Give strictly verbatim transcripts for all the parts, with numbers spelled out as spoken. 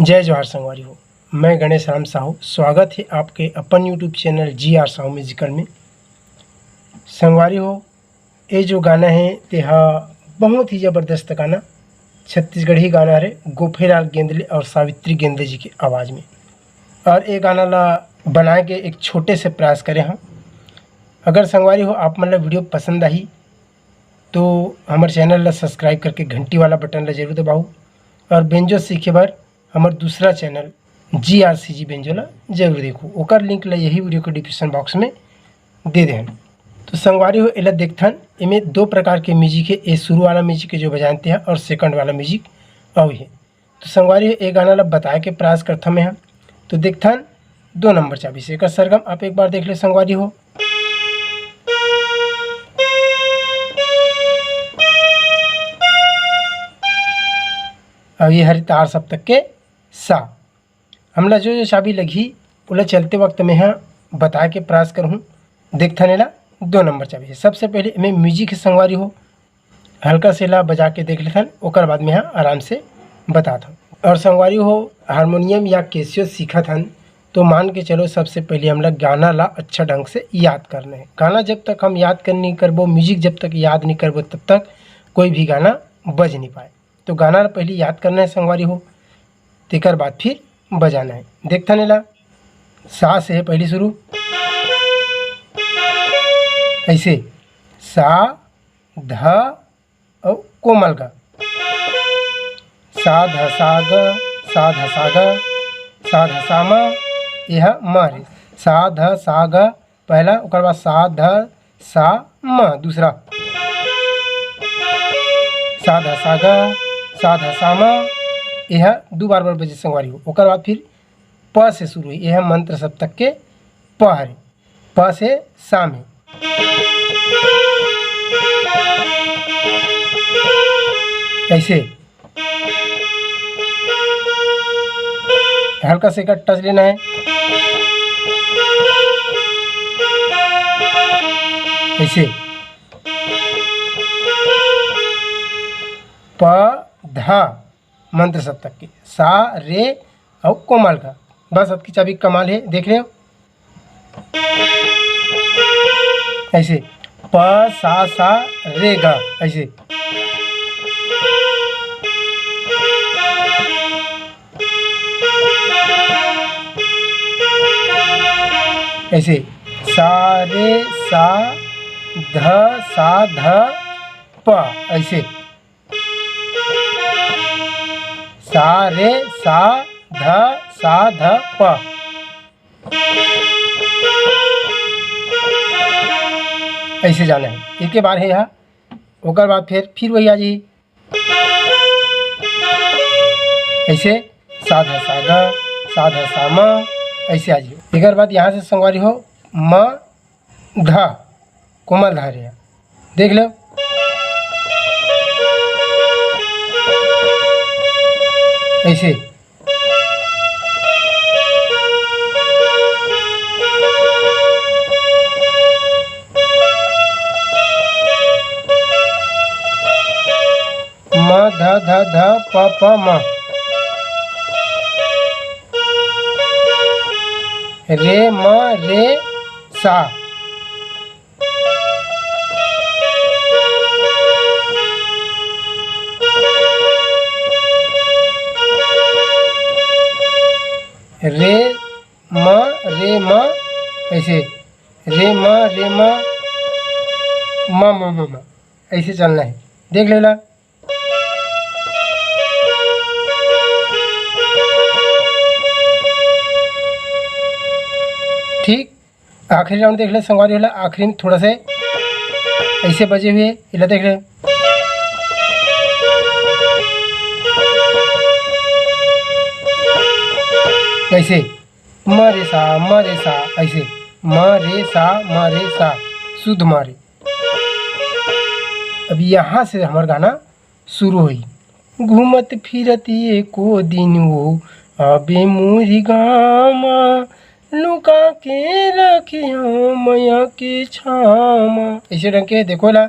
जय जोहार संगवारी हो, मैं गणेश राम साहू। स्वागत हे आपके अपन YouTube चैनल जी आर साहू म्यूजिकल में। संगवारी हो, ये जो गाना हे, तेहा बहुत ही ज़बरदस्त गाना, छत्तीसगढ़ी गाना हरे, गोपेलाल गेंदले और सावित्री गेंदले जी के आवाज़ में। और ये गाना ला बनाए के एक छोटे से प्रयास करे हन। अगर संगवारी हो, आप मन ला वीडियो पसंद आही, तो हमर चैनल ला सब्सक्राइब करके घंटी वाला बटन ला जरूर दबाओ, और बेंजो सीखे बर हमर दूसरा चैनल जी आर सी जी बेंजो ला जरूर देखो, ओकर लिंक ला यही वीडियो के डिस्क्रिप्शन बॉक्स में दे देहन। तो संगवारी हो, एला देखथन, एमे दो प्रकार के म्यूजिक हे, ए शुरू वाला म्यूजिक हे जो बजानते हैं, और सेकंड वाला म्यूजिक अउ हे। तो संगवारी हो, ए गाना ला बताए के प्रयास करथन मैं ह। तो देखथन दो नंबर चाबी से एकर सरगम आप एक बार देख ले संगवारी हो। अब ये हरे तार सप्तक के सा। हमला जो जो चाबी लगही, ओला चलते वक्त में ह बताए के प्रयास करहूँ। देखथन एला दो नंबर चाबी से। सबसे पहले एमे म्यूजिक हे संगवारी हो, हल्का से ला बजा के देख लेथन, ओकर बाद में ह आराम से बतात हन। और संगवारी हो, हारमोनियम या कैसियो सीखत हन, तो मान के चलो, सबसे पहले हमला गाना ला अच्छा ढंग से याद करना है। गाना जब तक हम याद कर नहीं करबो, म्यूजिक जब तक याद नहीं करबो, तब तक कोई भी गाना बज नहीं पाए। तो गाना ला पहले याद करना है संगवारी हो, तेकर बाद फिर बजाना है। देखथन एला, सा से है पहली शुरू, ऐसे सा, ध अउ कोमल ग। सा ध सा ग, सा ध सा ग, सा ध सा म, एह म रे। सा ध सा ग पहला, ओकर बाद सा ध सा म दूसरा। सा ध सा ग, सा ध सा म, एह दू बार बर बजे संगवारी हो। ओकर बाद फिर प से शुरू होही, एह मंत्र सप्तक के प हरे। प से सा में। ऐसे हल्का से एकर टच लेना है। ऐसे प ध मंत्र सप्तक के सा रे अउ कोमल ग। बस अतकी चाबी कमाल है, देख रहे हो? ऐसे प सा सा रे ग, ऐसे। ऐसे सा रे सा ध सा ध प, ऐसे। सा रे सा ध सा ध प। ऐसे जाना है, एक बार है यहाँ, ओकर बाद फिर फिर वही आ जाई। ऐसे सा ध सा ग, सा ध सा म, ऐसे आ जाई। एक बार यहाँ से संगवारी हो, म ध, कोमल ध रे, देख लो। ऐसे म ध ध ध प प म। रे म रे सा। रे म रे म, ऐसे रे म रे म, म म म म, ऐसे चलना है। देख लेला। ठीक, आखिरी राउंड देख ले संगवारी वाला, आखिरी में थोड़ा से ऐसे बजे हुए, इला देख ले, ऐसे म रे सा, म रे सा, ऐसे म रे सा, म रे सा, शुद्ध म रे। अब यहाँ से हमार गाना शुरू होई। घूमत फिरत एको दिन वो आबे मोरी गाँव म, लुका के रखियो मया के छाँव म। ऐसे ढंग के देखो ला।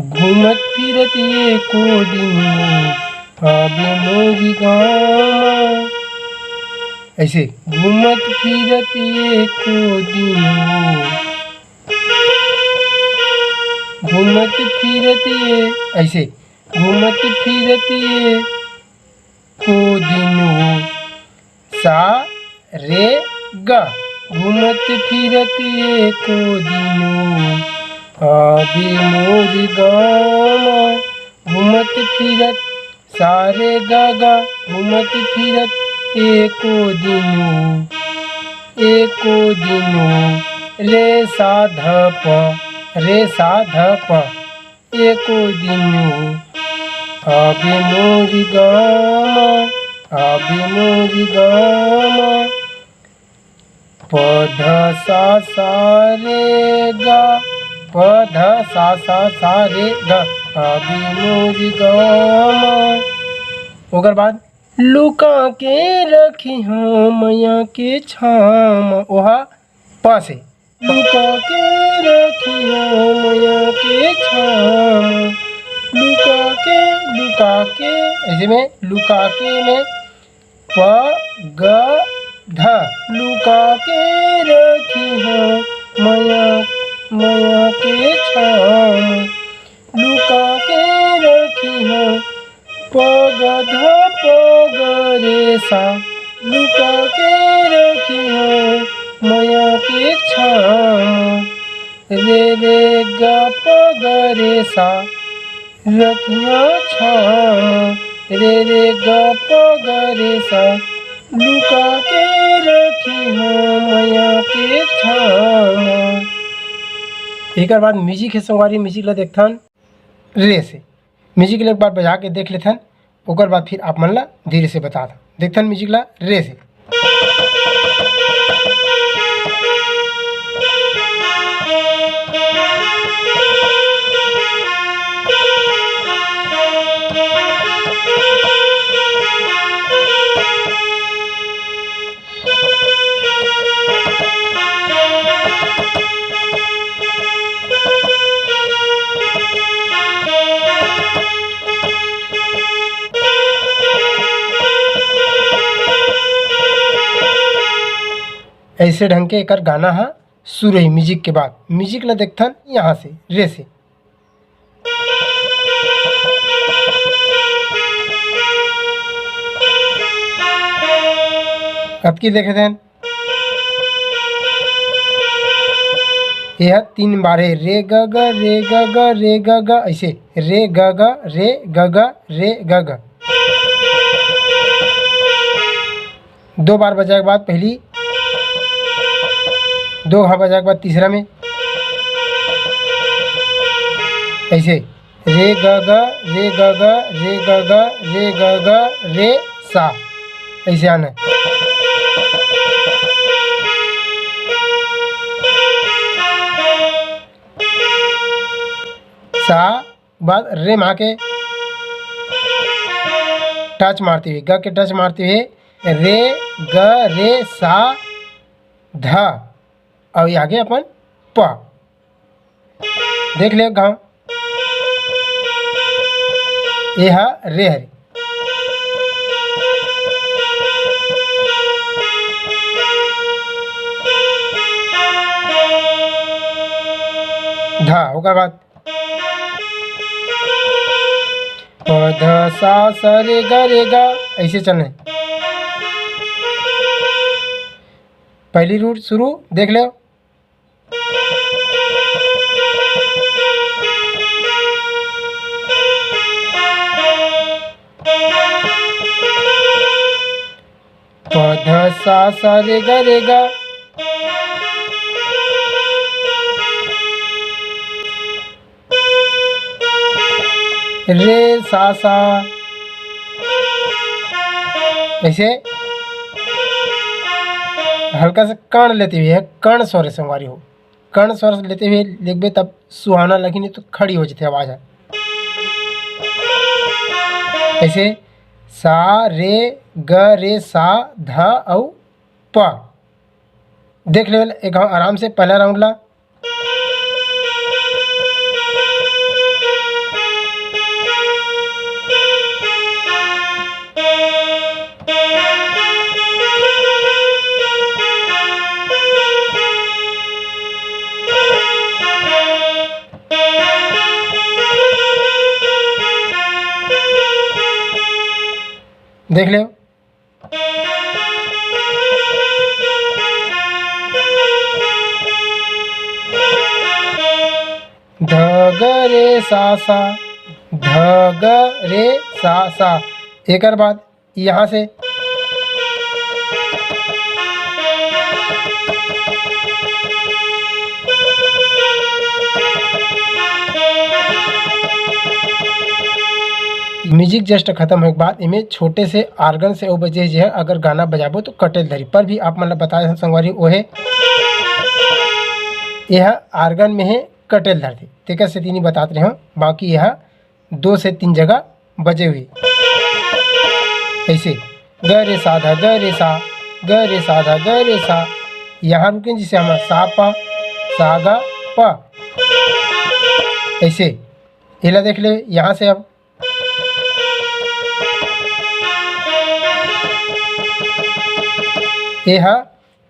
घूमत फिरत एको दिन वो आबे मोरी गाँव म। ऐसे घूमत फिरत एको दिन वो, घूमत फिरत ये, ऐसे घूमत फिरत एको दिन वो, सा रे गा। घूमत फिरत एको दिन वो आबे मोर गाँव म। घूमत फिरत, सा रे गा गा। घूमत फिरत एको दिन वो, एको दिन वो, रे सा ध प, रे सा ध प। एको दिन वो आबे मोर गाँव म, आबे मोर गाँव म। प ध सा सा रे गा, प ध सा सा सा रे गा, आबे मोर गाँव म। ओकर बाद लुका के रखिहौं मया के छाँव म, ओहा प से। लुका के रखिहौं मया के छाँव म, लुका के, लुका के, ऐसे में लुका के में प ग ध। लुका के रखिहौं मया, मया के छाँव म, लुका के रखिहौं प ग ध प ग रे सा। लुका के रखिहौं मया के छाँव म, रे रे ग प ग रे सा। रखिहौं छाँव म, रे रे ग प ग रे सा। लुका के रखिहौं मया के छाँव म। एकर बाद म्यूजिक हे संगवारी, म्यूजिक ला देखथन रे से। म्यूजिक ला एक बार बजा के देख लेथन, ओकर बाद फिर आप मन ला धीरे से बताथन। देखथन म्यूजिक ला रे से। ऐसे ढंग के एकर गाना ह शुरू होही म्यूजिक के बाद। म्यूजिक ला देखथन यहाँ से, रे से। अतकी देखे थन, ये ह तीन बार हे, रे ग ग, रे ग ग, रे ग ग, ऐसे रे ग ग, रे ग ग, रे ग ग। दो बार बजाए के बाद पहली, दो घा बजाए के बाद तीसरा में ऐसे रे ग ग, रे ग ग, रे ग ग, रे ग ग, रे सा, ऐसे आना है। सा बाद रे मा के टच मारते हुए, ग के टच मारते हुए, रे ग रे सा ध, अउ ये आगे अपन प। देख ले गाँव, ये हा रे हरे। धा, ओकर बाद प ध सा सा रे गा रे गा, ऐसे चलना है। पहली रूट शुरू देख लो। प ध सा सा रे गा रे गा। रे सा सा, ऐसे हल्का से कण लेते हुए, कण स्वर संगवारी हो, कण स्वर लेते हुए लिखबे तब सुहाना लगही, नहीं तो खड़ी हो जाते आवाज है। ऐसे सा रे ग रे सा ध अउ प। देख ले एक आराम से पहला राउंड ला। देख ले, ध ग रे सा सा, ध ग रे सा सा। एकर बाद यहाँ से music just खत्म होए के बाद एमे छोटे से organ से ओ बजे, जे अगर गाना बजाबो तो कटेल धरी, पर भी आप मन ल बताए हन संगवारी, ओहे एह organ में हे, कटेल धरथे, तेकर सेती नी बतात रहे हूँ। बाकी यह दो से तीन जगह बजे हुए, ऐसे ग रे सा ध ग रे सा, ग रे सा ध ग रे सा, यहाँ रुके, जिसे हम सा पा, सा गा पा, ऐसे। एला देख ले, यहाँ से अब ये हा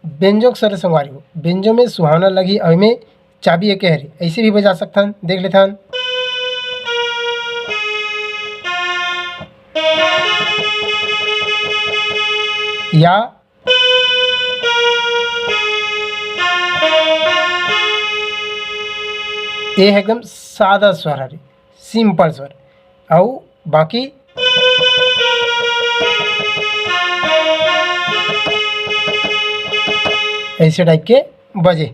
बेंजो के स्वर संगवारी हो, बेंजो में सुहावना लगही, अउ एमे चाबी एके हरे, ऐसे भी बजा सकथन, देख लेथन। या ये एकदम सादा स्वर हरे, simple स्वर, अउ बाकी ऐसे type के बजे।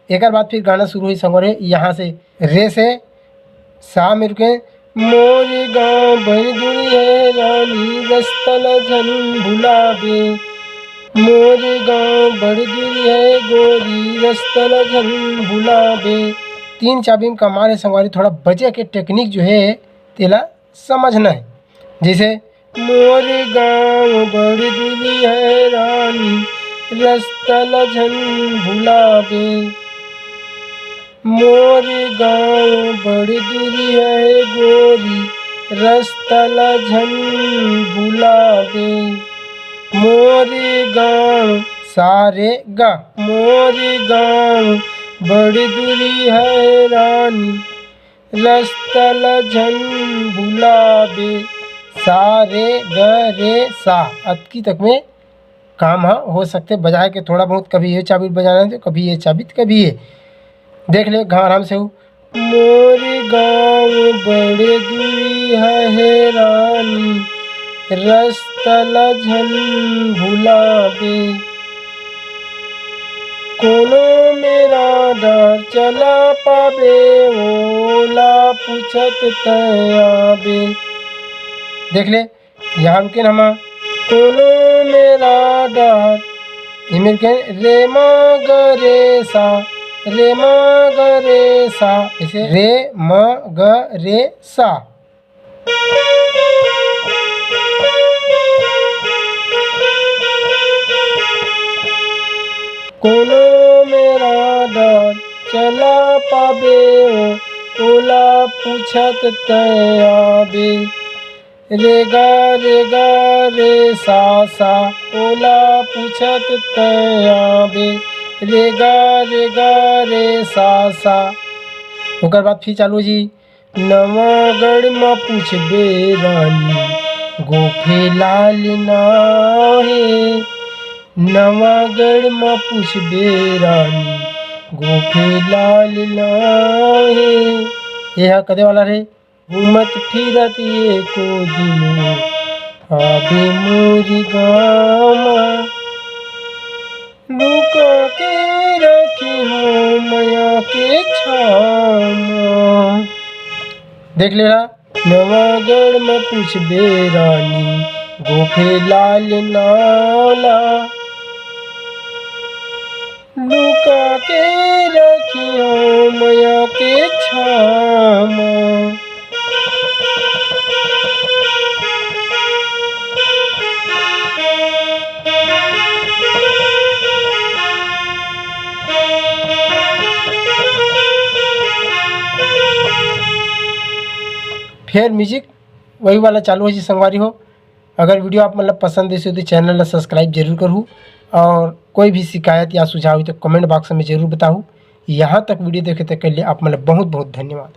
एकर बाद फिर गाना शुरू हुई संगवारी, यहाँ से रे से सा में रुके, मोर गाँव बड़ दूरी है रानी, रस्ता ल झन भुलाबे, मोर गाँव बड़ दूरी है गोरी, रस्ता ल झन भुलाबे। तीन चाबी में कमाल है संगवारी, थोड़ा बजे के technique जो है तेला समझना है। जैसे मोर गाँव बड़ दूरी है रानी, रस्ता ल झन भुलाबे, मोर गाँव बड़ दूरी है गोरी, रस्ता ल झन भुलाबे, मोर गाँव सा रे गा, मोर गाँव बड़ दूरी है रानी, रस्ता ल झन भुलाबे, सा रे ग रे सा। अतकी तक में काम ह हो सकथे बजाए के, थोड़ा बहुत कभी ये चाबी बजाना है तो कभी ये चाबी तो कभी ये। देख ले, घाराम से हो। मोर गाँव बड़े दूरी है रानी, रस्ता ल झन भुलाबे। कोनो मेरा डर चला पाबे, ओला पूछत तैं आबे। देख ले, यहाँ के नामा कोनो मेरा डर, इमिर के रे म ग रे सा, रे म ग रे सा, ऐसे रे म ग रे सा। कोनो मेरा डर चला पाबे ओ, ओला पूछत तैं आबे। रे गा रे गा रे सा सा, ओला पूछत तैं आबे। रे गा रे गा रे सा सा। ओकर बाद फिर चालू जी। नवागढ़ म पूछबे रानी, गोफे लाल नाव हे। नवागढ़ म पूछबे रानी, गोफे लाल नाव हे। ये हा कदे वाला रे? घूमत फिरत एको दिन आबे मोर गाँव म। लुका के रखे हो मया के छाँव म। देख ले रहा, नवागढ़ म पूछबे रानी, गोफे लाल नाव ला। लुका के रखे हो मया के छाँव म। फेर music वही वाला चालू होही संगवारी हो। अगर video आप मन ल पसंद आइस होही तो channel ला subscribe जरूर करहू, और कोई भी शिकायत या सुझाव होही तो comment box में जरूर बताहू। यहाँ तक video देखे तेकर लिए आप मन ल बहुत बहुत धन्यवाद।